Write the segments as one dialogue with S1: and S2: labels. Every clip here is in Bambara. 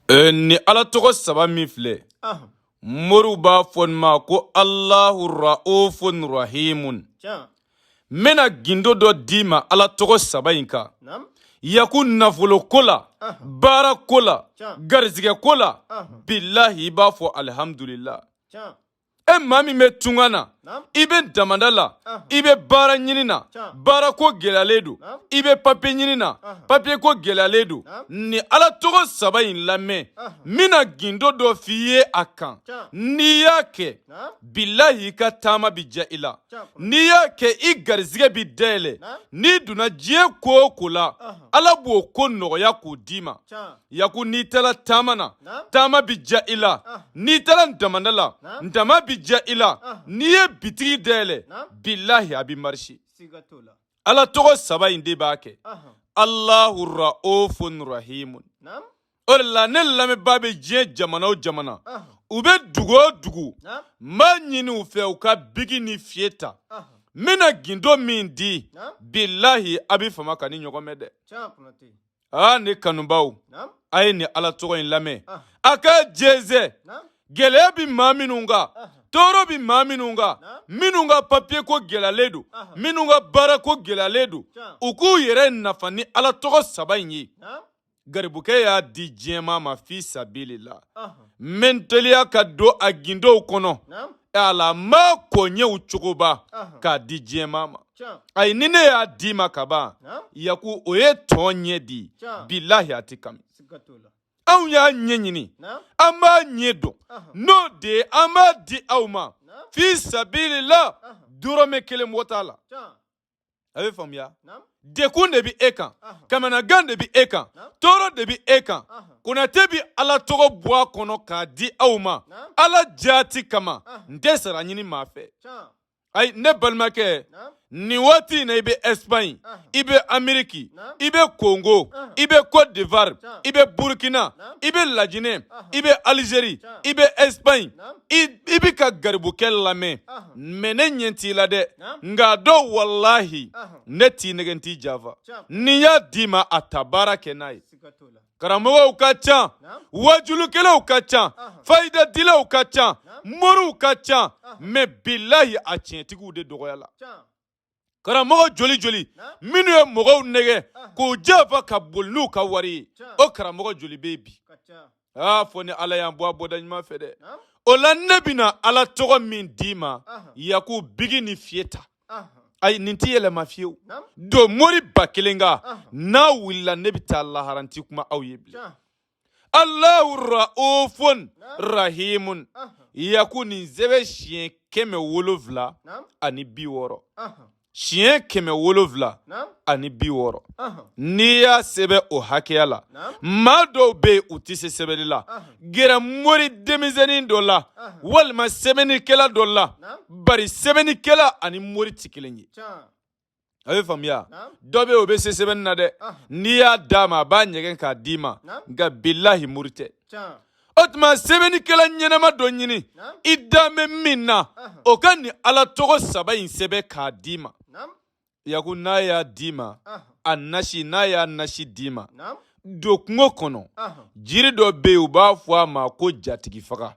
S1: Ni Ala tɔgɔ saba min filɛ, moriw b'a fɔ nin ma ko Alahu Raufun Rahimun. N bɛna gindo dɔ d'i ma Ala tɔgɔ saba in kan. Yaku nafolo ko la, baara ko la, garizigɛ ko la, bilahi i b'a fɔ alihamudulila. E maa min bɛ tunga na, i bɛ damanda la, i bɛ baara ɲini na, baara ko gɛlɛyalen don, i bɛ papiye ɲini na, papiye ko gɛlɛyalen don, ni Ala tɔgɔ saba in lamɛn, n bɛna gindo dɔ f'i ye a kan. N'i y'a kɛ, bilahi i ka taama bɛ diya i la. N'i y'a kɛ, i garizigɛ bɛ dayɛlɛ. N'i donna diɲɛ ko o ko la, Ala b'o ko nɔgɔya k'o d'i ma. Yaku n'i taara taama na, taama bɛ diya i la. N'i taara damanda la, dama bɛ diya i la. N'i ye bitigi dayɛlɛ, bilahi a bɛ marisi. Ala tɔgɔ saba in de b'a kɛ, Alahu Raufun Rahimun. O de la ne lamɛnbaa bɛ diɲɛ jamana o jamana, u bɛ dugu o dugu, n b'a ɲini u fɛ u ka bigi ni fiye ta. N bɛna gindo min di, bilahi a bɛ fama ka ni ɲɔgɔn mɛn dɛ. Aa ne kanubaw, a ye nin Ala tɔgɔ in lamɛn, a ka jɛnsɛn. Gɛlɛya bɛ maa minnu kan, tɔɔrɔ bɛ maa minnu kan, minnu ka papiye ko gɛlɛyalen don, minnu ka baara ko gɛlɛyalen don, u k'u yɛrɛ nafa ni Ala tɔgɔ saba in ye. Garibukɛ y'a di diɲɛmaa ma fi sabilila. N bɛ n teliya ka don a gindow kɔnɔ. Ala ma kɔɲɛw cogoba k'a di diɲɛmaa ma. Ayi, ni ne y'a d'i ma ka ban, Yaku, o ye tɔn ɲɛ di, bilahi a tɛ kami. Anw y'a ɲɛ ɲini, an b'a ɲɛ dɔn, n'o de ye an b'a di aw ma fi sabilila, dɔrɔmɛ kelen bɔ t'a la. A bɛ faamuya, dekun de bɛ e kan, kamanagan de bɛ e kan, tɔɔrɔ de bɛ e kan. Konatɛ bɛ Ala tɔgɔ bɔ a kɔnɔ k'a di aw ma Ala jaati kama. N tɛ sara ɲini maa fɛ. Ayi, ne balimakɛ, nin waati in na, i bɛ Espagne, i bɛ Ameriki, i bɛ Congo, i bɛ Côte d'Ivoire, i bɛ Burkina, i bɛ Lajinɛ, i bɛ Algérie, i bɛ Espagne, i bɛ ka garibukɛ lamɛn, mais ne ɲɛ t'i la dɛ, nka dɔw walahi ne t'i nɛgɛ, n t'i janfa. Ni n y'a d'i ma, a ta baara kɛ n'a ye. Karamɔgɔw ka ca, wajulukɛlaw ka ca, fayidadilaw ka ca, moriw ka ca, mais bilahi a tiɲɛtigiw de dɔgɔyala. Karamɔgɔ joli joli minnu ye mɔgɔw nɛgɛ k'u janfa ka boli n'u ka wari ye, o karamɔgɔ joli bɛ yen bi? Aa, fo ni Ala y'an bɔ a bɔda ɲuman fɛ dɛ. O la ne bɛna Ala tɔgɔ min d'i ma, Yaku, bigi ni fiye ta. Ayi, nin tɛ yɛlɛma fiyewu. Don mori 1000 kan n'a wulila, ne bɛ taa lahara, n ti kuma aw ye bilen. Allahu Raufun Rahimun. Yaku, nin sɛbɛn siɲɛ 760, siɲɛ 760. N'i y'a sɛbɛn o hakɛya la, maa dɔw bɛ yen, u tɛ se sɛbɛnni la, gɛrɛ mori denmisɛnnin dɔ la walima sɛbɛnnikɛla dɔ la, bari sɛbɛnnikɛla ani mori tɛ kelen ye. A bɛ faamuya, dɔ bɛ yen, o bɛ se sɛbɛnni na dɛ. N'i y'a d'a ma, a b'a ɲɛgɛn k'a d'i ma, nka bilahi mori tɛ. O tuma sɛbɛnnikɛla ɲɛnama dɔ ɲini i dan bɛ min na, o ka nin Ala tɔgɔ saba in sɛbɛn k'a d'i ma. Yaku, n'a y'a d'i ma, a nasi, n'a y'a nasi d'i ma, don kungo kɔnɔ, jiri dɔ bɛ yen, u b'a fɔ a ma ko jatigi faga.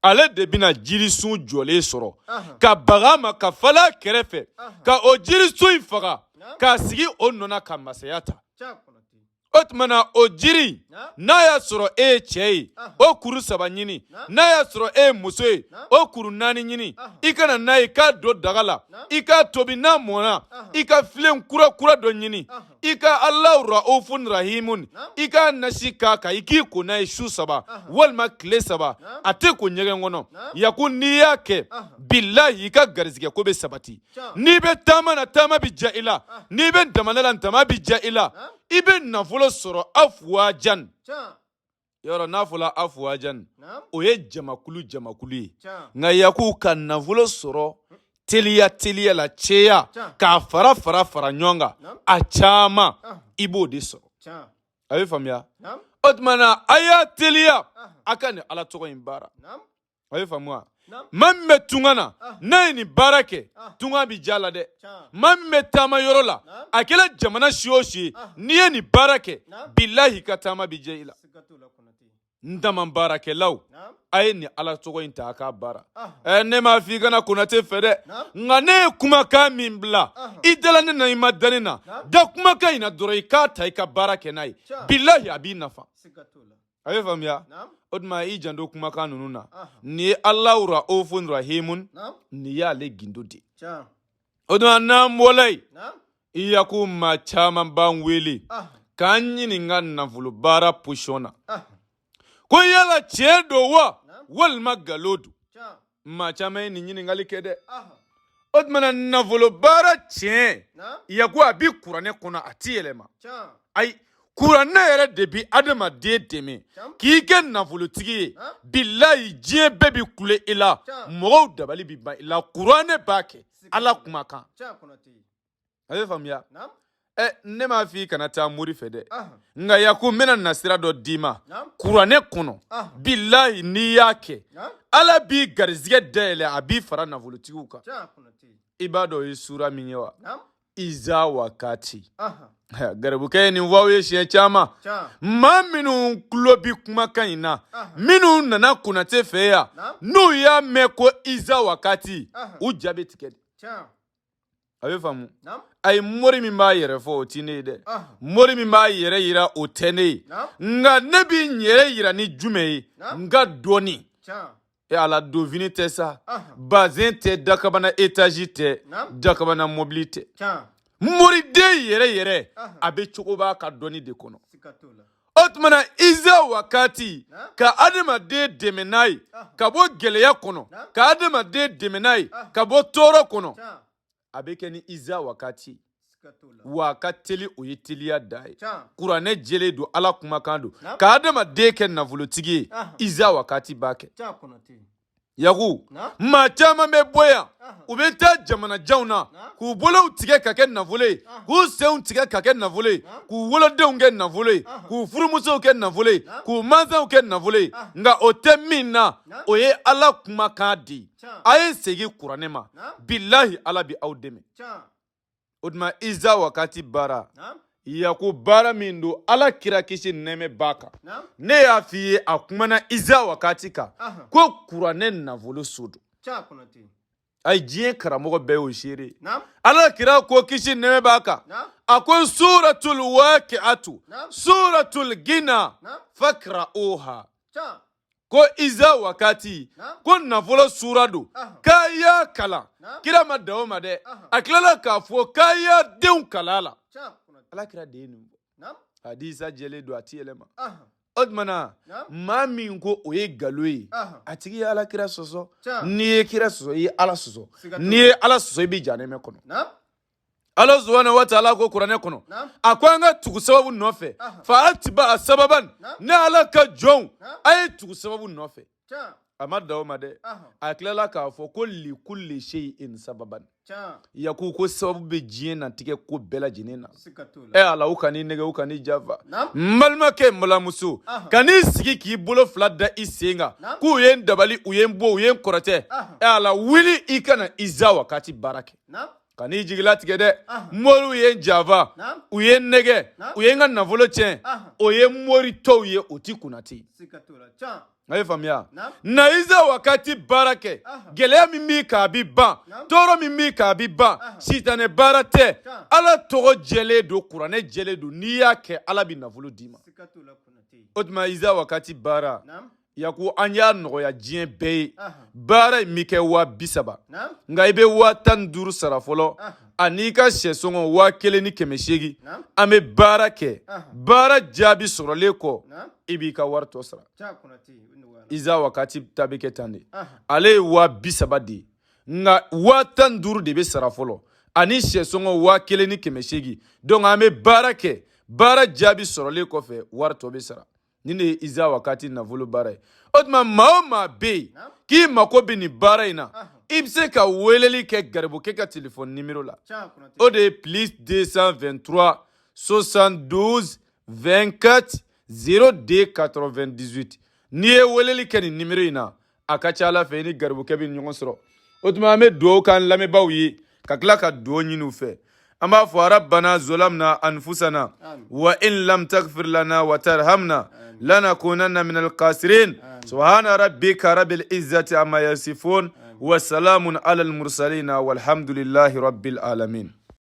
S1: Ale de bɛna jirisun jɔlen sɔrɔ ka baga a ma, ka falen a kɛrɛfɛ, ka o jirisun in faga k'a sigi o nɔ na ka masaya ta. O tuma na o jiri, n'a y'a sɔrɔ e ye cɛ ye, o kuru saba ɲini. N'a y'a sɔrɔ e ye muso ye, o kuru naani ɲini. I ka na n'a ye k'a don daga la, i k'a tobi. N'a mɔna, i ka filen kura kura dɔ ɲini, i ka Alahu Raufun Rahimun, i k'a nasi k'a kan, i k'i ko n'a ye su saba walima tile 3. A tɛ ko ɲɛgɛn kɔnɔ. Yaku, n'i y'a kɛ, bilahi i ka garizigɛ ko bɛ sabati. N'i bɛ taama na, taama bɛ diya i la. N'i bɛ damanda la, dama bɛ diya i la. I bɛ nafolo sɔrɔ afuwajan. Yɔrɔ n'a fɔla afuwajan, o ye jamakulu jamakulu ye. Nka Yaku, ka nafolo sɔrɔ teliya teliya la, cɛya k'a fara fara fara ɲɔgɔn kan, a caman, i b'o de sɔrɔ. A bɛ faamuya. O tuma na a y'a teliya a ka nin Ala tɔgɔ in baara. A bɛ faamu wa? Maa min bɛ tunga na, n'a ye nin baara kɛ, tunga bɛ diya la dɛ. Maa min bɛ taama yɔrɔ la, a kɛra jamana si o si ye, n'i ye nin baara kɛ, bilahi ka taama bɛ diya i la. N dama baarakɛlaw, a ye nin Ala tɔgɔ in ta, a k'a baara. Ɛ, ne m'a f'i kana Konate fɛ dɛ, nka ne ye kumakan min bila, i dala ne na, i ma da ne na, da kumakan in na dɔrɔn, i k'a ta, i ka baara kɛ n'a ye. Bilahi, a b'i nafa. A bɛ faamuya. O tuma, i janto kumakan ninnu na. Nin ye Alahu Raufun Rahimun, nin y'ale gindo de. O tuma, n'an bɔla yen, Iyaku, maa caman b'an wele k'an ɲininka nafolo baara position na, ko yala tiɲɛ don wa, walima nkalon don? Maa caman ye nin ɲininkali kɛ dɛ. O tuma na, nafolo baara tiɲɛ, Yaku, a bi kuranɛ kɔnɔ, a ti yɛlɛma. Ayi, kuranɛ yɛrɛ de bi adamaden dɛmɛ k'i kɛ nafolotigi ye. Bilayi, diɲɛ bɛɛ bi kule i la, mɔgɔw dabali bi ban i la. Kuranɛ b'a kɛ, Ala kumakan. A bɛ faamuya. Ɛ, ne m'a f'i kana taa mori fɛ dɛ, nka Yaku, n bɛna nasira dɔ d'i ma kuranɛ kɔnɔ. Bilayi, n'i y'a kɛ, Ala b'i garizigɛ dayɛlɛ, a b'i fara nafolotigiw kan. I b'a dɔn o ye sura min ye wa? Iza wakati. Garibukɛ ye nin fɔ aw ye siɲɛ caman. Maa minnu tulo bi kumakan in na, minnu nana Konate fɛ yan, n'u y'a mɛn ko iza wakati, u ja bɛ tigɛ de. A bɛ faamu. Ayi, mori min b'a yɛrɛ fɔ, o ti ne ye dɛ. Mori min b'a yɛrɛ yira, o tɛ ne ye. Nka ne b'i n yɛrɛ yira ni jumɛn ye? N ka dɔnni. E Ala, donfini tɛ sa, bazɛn tɛ, dakabana etazi tɛ, dakabana mɔbili tɛ. Moriden yɛrɛ yɛrɛ, a bɛ cogo b'a ka dɔnni de kɔnɔ. O tuma na, iza wakati, ka adamaden dɛmɛ n'a ye ka bɔ gɛlɛya kɔnɔ, ka adamaden dɛmɛ n'a ye ka bɔ tɔɔrɔ kɔnɔ, a bɛ kɛ ni iza wakati. Wa a ka teli, o ye teliya da ye. Kuranɛ jɛlen don, Ala kumakan don. Ka adamaden kɛ nafolotigi ye, iza wakati b'a kɛ. Yaku, maa caman bɛ bɔ yan, u bɛ taa jamana janw na k'u bolow tigɛ ka kɛ nafolo ye, k'u senw tigɛ ka kɛ nafolo ye, k'u wolodenw kɛ nafolo ye, k'u furumusow kɛ nafolo ye, k'u mansaw kɛ nafolo ye. Nka o tɛ min na, o ye Ala kumakan de ye. A ye segin kuranɛ ma, bilahi, Ala bɛ aw dɛmɛ. O tuma, iza wakati baara, Yaku, baara min don, Ala kira, kisi nɛɛmɛ b'a kan, ne y'a f'i ye, a kumana iza wakati kan ko kuranɛ nafolo so don. Ayi, diɲɛ karamɔgɔ bɛɛ y'o seere. Ala kira ko, kisi nɛɛmɛ b'a kan, a ko suratul waqi'atu, suratul gina, fakra'uha, ko iza wakati, ko nafolo sura don, k'a y'a kalan. Kira ma dan o ma dɛ, a tilala k'a fɔ k'a y'a denw kalan a la. Ala kira de ye nin fɔ, hadisa jɛlen don, a ti yɛlɛma. O tuma na, maa min ko o ye nkalon ye, a tigi ye Ala kira sɔsɔ. N'i ye kira sɔsɔ, i ye Ala sɔsɔ. N'i ye Ala sɔsɔ, i bɛ janɛmɛ kɔnɔ. Ala subahana wa taala ko kuranɛ kɔnɔ, a ko an ka tugu sababu nɔfɛ, fa atba sababan. Ne Ala ka jɔnw, a ye tugu sababu nɔfɛ. A ma dan o ma dɛ, a tilala k'a fɔ ko likulli shay'in sababan. Yaku, ko sababu bɛ diɲɛ natigɛ ko bɛɛ lajɛlen na. Ɛ Ala, u kan'i nɛgɛ, u kan'i janfa. N balimakɛ, n balimamuso, kan'i sigi k'i bolo fila da i sen kan k'u ye n dabali, u ye n bon, u ye n kɔrɔtɛ. Ɛ Ala, wuli i ka na iza wakati baara kɛ. Kan'i jigilatigɛ dɛ. Moriw ye n janfa, u ye n nɛgɛ, u ye n ka nafolo tiɲɛ, o ye mori tɔw ye, o ti Konate ye. A ye faamuya na, iza wakati baara kɛ, gɛlɛya min b'i kan, a bi ban, tɔɔrɔ min b'i kan, a bi ban. Sitanɛ baara tɛ, Ala tɔgɔ jɛlen don, kuranɛ jɛlen don. N'i y'a kɛ, Ala bi nafolo d'i ma. O tuma, iza wakati baara, Yaku, an y'a nɔgɔya diɲɛ bɛɛ ye. Baara in bɛ kɛ 30 000, nka i bɛ 15 000 sara fɔlɔ, ani i ka sɛ sɔngɔ 1800. An bɛ baara kɛ, baara jaabi sɔrɔlen kɔ, i b'i ka wari tɔ sara. Iza wakati ta bɛ kɛ tan de. Ale ye 30 000 de ye, nka 15 000 de bɛ sara fɔlɔ, ani sɛ sɔngɔ 1800. Donc an bɛ baara kɛ, baara jaabi sɔrɔlen kɔfɛ, wari tɔ bɛ sara. Nin de ye iza wakati nafolo baara ye. O tuma, maa o maa bɛ yen k'i mako bɛ nin baara in na, i bɛ se ka weleli kɛ garibukɛ ka telefɔni nimero la. O de ye plus 223 72 24 02 98. N'i ye weleli kɛ nin nimero in na, a ka ca Ala fɛ, i ni garibukɛ bɛ ɲɔgɔn sɔrɔ. O tuma, an bɛ dugawu k'an lamɛnbaaw ye, ka tila ka dugawu ɲini u fɛ. An b'a fɔ rabbana zolamna anfusana wa in lam tagfir lana wa tarhamna lanakunanna minal khasirin. Subhana rabbika rabbil izzati amma yasifun wa salamun alal mursalina walhamdulillahi rabbil alamin.